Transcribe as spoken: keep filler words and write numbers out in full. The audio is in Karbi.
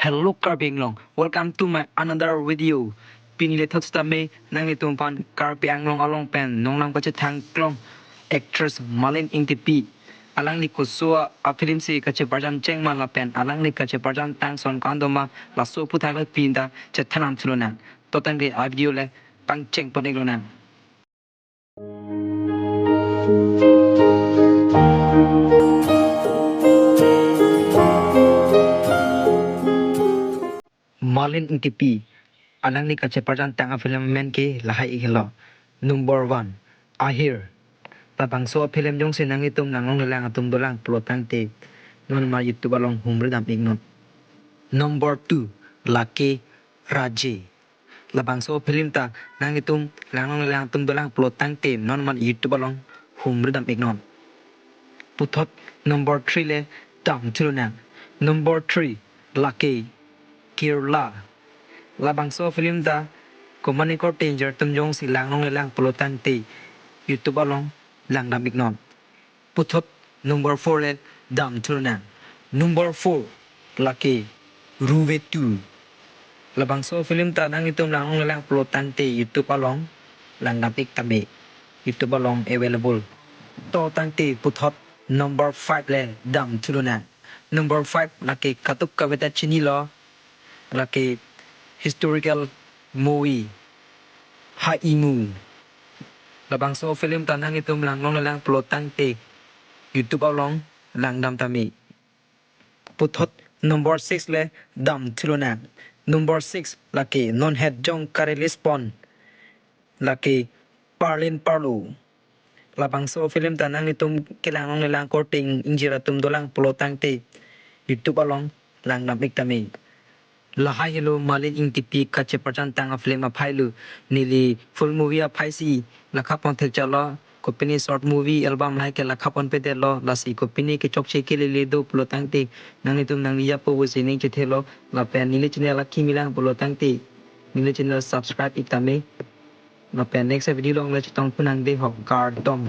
Hello Karbi Anglong, welcome to my another video. Pini le thot sitame nanglitum aphan Karbi Anglong along pen nongnam kachethang klong actress Malin Engtipi. Alangli koso a-film si kacheparjan cheng ma lapen alangli kacheparjan tang son ko-an do ma, laso aphuthak le pini ta chethan dam thulonang. To tangte a-video le pangcheng pon-ik lonang. Malin Engtipi, alangli kacheparjan tang a-film amen ke lahai-ik helo. Number one, Ahir. Labangso a-film jongsi nanglitum langlong lelang atum dolang pulo tangte, non ma YouTube along humri dam-iknon. Number two, lake Raje. Labangso a-film ta nanglitum langlong lelang atum dolang pulo tangte, non ma YouTube along humri dam-iknon. Puthot number three le dam thulonang. Number three, lake Kerala. Labangso a-film ta komat ni korte ingjir atum jongsi langlong lelang pulo tangte, YouTube along lang dam-iknon. Puthot number four le dam thulonang. Number four, lake Ruve two. Labangso a-film ta nanglitum langlong lelang pulo tangte YouTube along lang dam-ik tame. YouTube along available. To tangte puthot number five le dam thulonang. Number five, lake Katuk Kave Ta Chinilo, lake historical movie Ha-imu. Labangso a-film ta nanglitum langlong lelang pulo tangte, YouTube along lang dam tame. Puthot number six le dam thulonang. Number six, lake non het jong ka-release pon, lake Parlin Parlo. Labangso a-film ta nanglitum kelanglong lelang korte ingjir atum dolang pulo tangte, YouTube along lang dam-ik tame. Lahai helo Malin Engtipi kacheparjan tang a-film aphai lo. Neli full movie aphai si lakha pon thekchalo, kopine short movie album lahai ke lakha pon pedetlo, lasi kopine kechokche kelele do pulo tangte, nanglitum nangli yapo pusi ning chethelo, lapen neli channel akimi lang pulo tangte, neli channel subscribe-ik tame, lapen next video along le chetong phunang dei ho, kardom.